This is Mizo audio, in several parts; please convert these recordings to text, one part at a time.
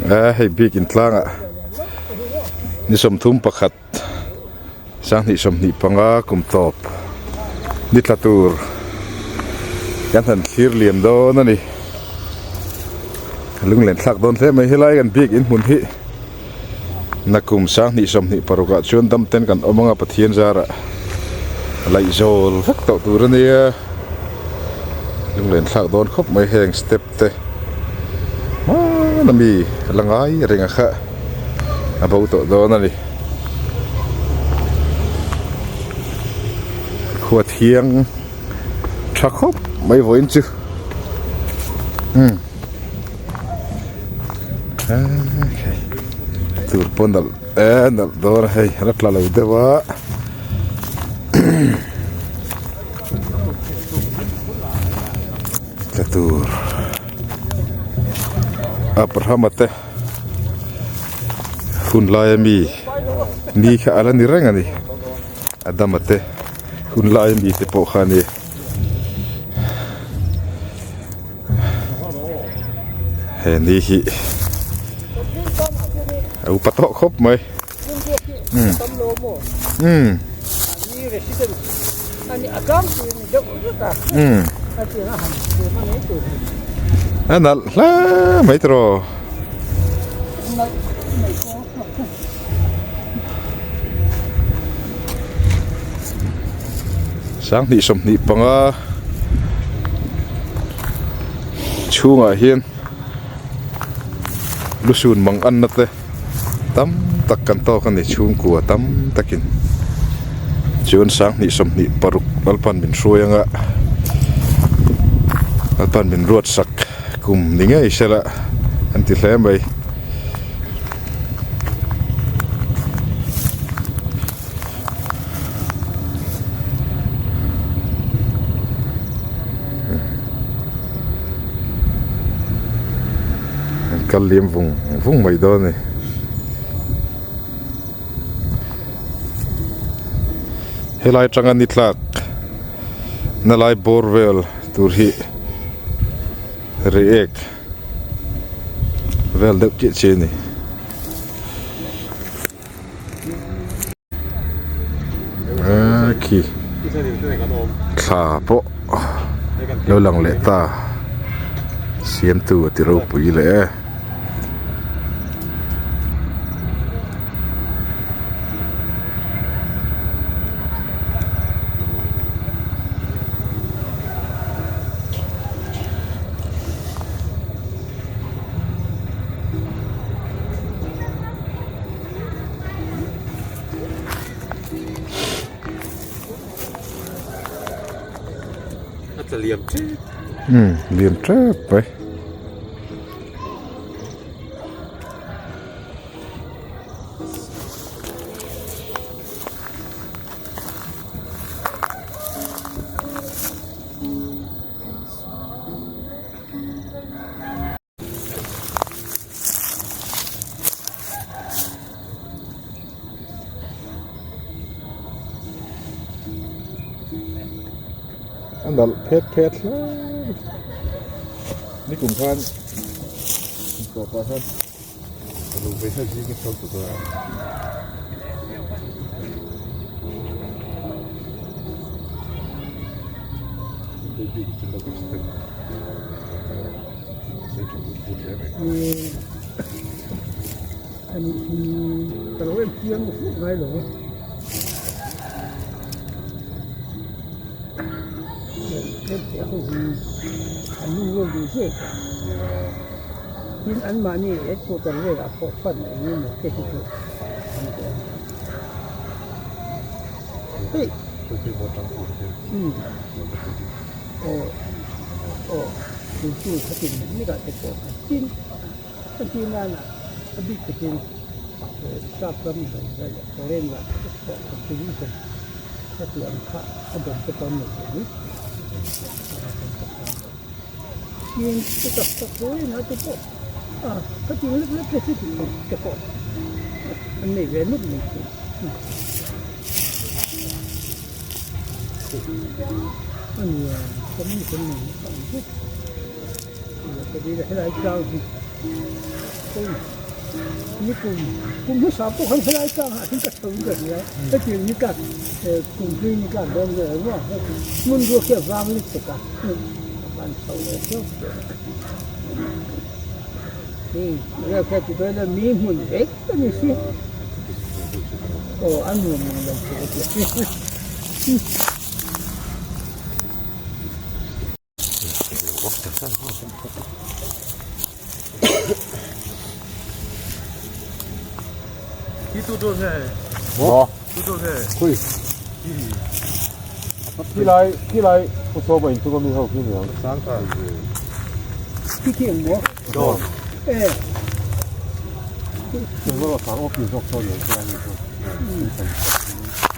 A hei biakin tlangah ni 31 2025 kum tawp ni tla tur kan han thlir liam dawn a ni lunglen thlak dawn hle mai helai kan biakin hmun hi nakum 2026 ah chuan dam ten kan awm anga Pathian zarah laihzawl vek tawh tur a nia lunglen thlak dawn khawp mai heng step te hmana mi la ngai reng a kha a bo tawh dawn a ni khua thiang tha khawp mai vawiin chu umm tur pawh nalh e nalh dawn a hei a la tla lo deuh a. Tla tur Abrahama te hun laia mi ni kha a la ni reng a ni Adama te hun laia mi te pawh kha a ni he ni hi a upa tawh khawp mai. Umm umm a nalh hle mai tiraw 2025 chhungah hian lusun mang anna te. Tam tak kan tawk a ni chhungkua tam takin chuan 2026 Lalpan min hruai anga Lalpan min ruat sak kum ni ngei sela an ti hle mai. Kal liam vung vung mai dawn a ni. Helai atanga ni tlak na lai bawr vel tur hi reiek vel deuh chiah chiah a ni. Khi thla pawh lo lang leh ta siamtu a ti ropui leh e. A tla liam tep. Umm liam tep mai. A nalh phet phet hle nikum khan tawpah khan ru ve kha zing a chho ta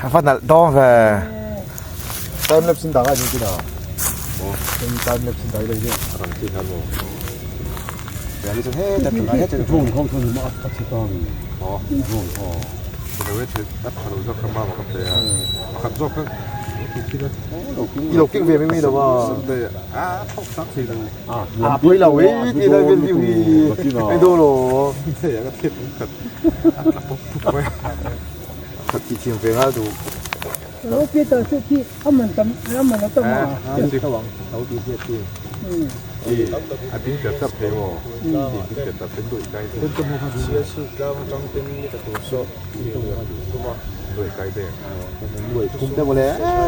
A va nalh dawn ve. Time lapse in dah ngai ding tina. Time lapse in dah i lei rang chi khan mo. Ya ni chu he ta tla he ta drone khong thon ma a chi ta ni. Oh drone oh. Lo e che a tha lo zawk kha ma ka pe a. Pakhat zawk kha I lo kek ve mai mai lo a. A thawk sak thei lo. A pui lo e ti lai vel view hi. Ai do lo. Thei a ka thep khat. A tla pawp pawp mai. Khat ti thiam ve ngal duh. A ding tel tap thei maw? Ding tel tap ten duai kai te. Duai kai te. Kum te mawle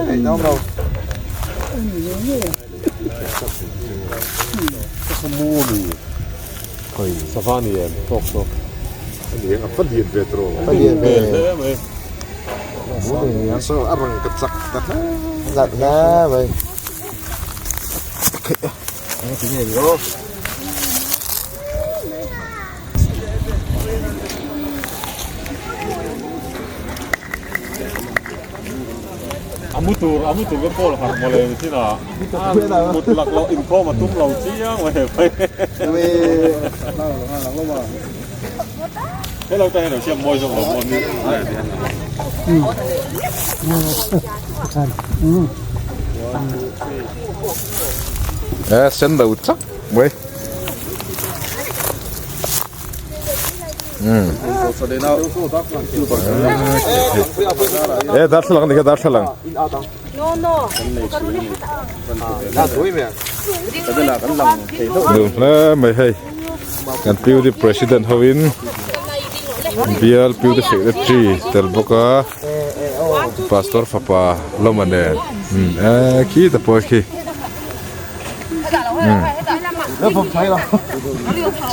eh naum lo. A lian ve hle mai. So a rang ka chak ta hle. Nalh hle mai. Eng ti nge ni aw. A mu tur a mu tur ka call har mawle ni chin a mut lak loh inkhawm a tum lo chiang mai he Hello ta hian siam mawi zawk lo maw ni. Eh sen lo chak mai. Eh darthlalang ni kha darthlalang. Nuam hle mai hei. Kan Puri President hoin bial Puri Secretary tel bawk a Pastor fapa lawma nen eh khi ta pawh khi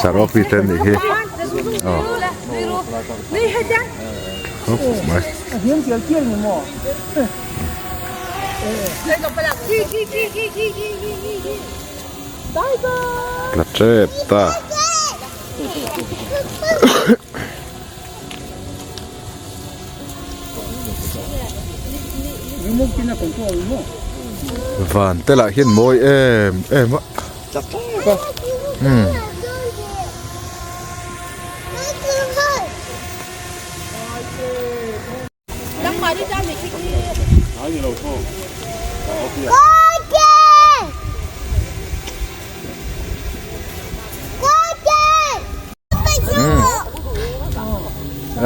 Saropi te nih hi aw khawp mai. La tep ta. Van te lah hian mawi em em a. Umm.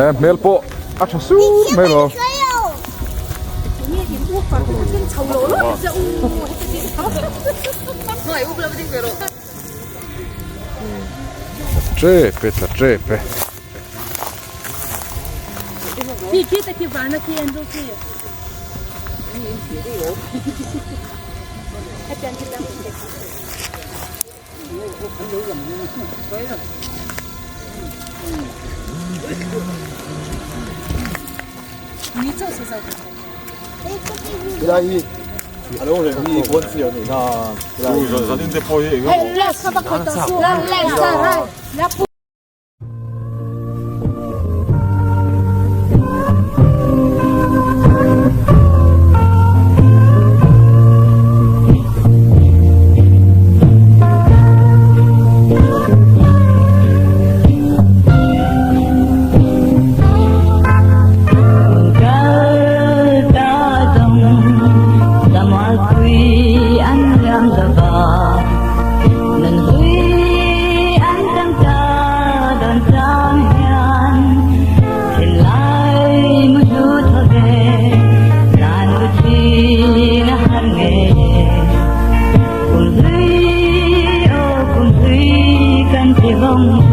Eh hmel pawh a tha sur mai lo. Trep e tla trep e. Tin.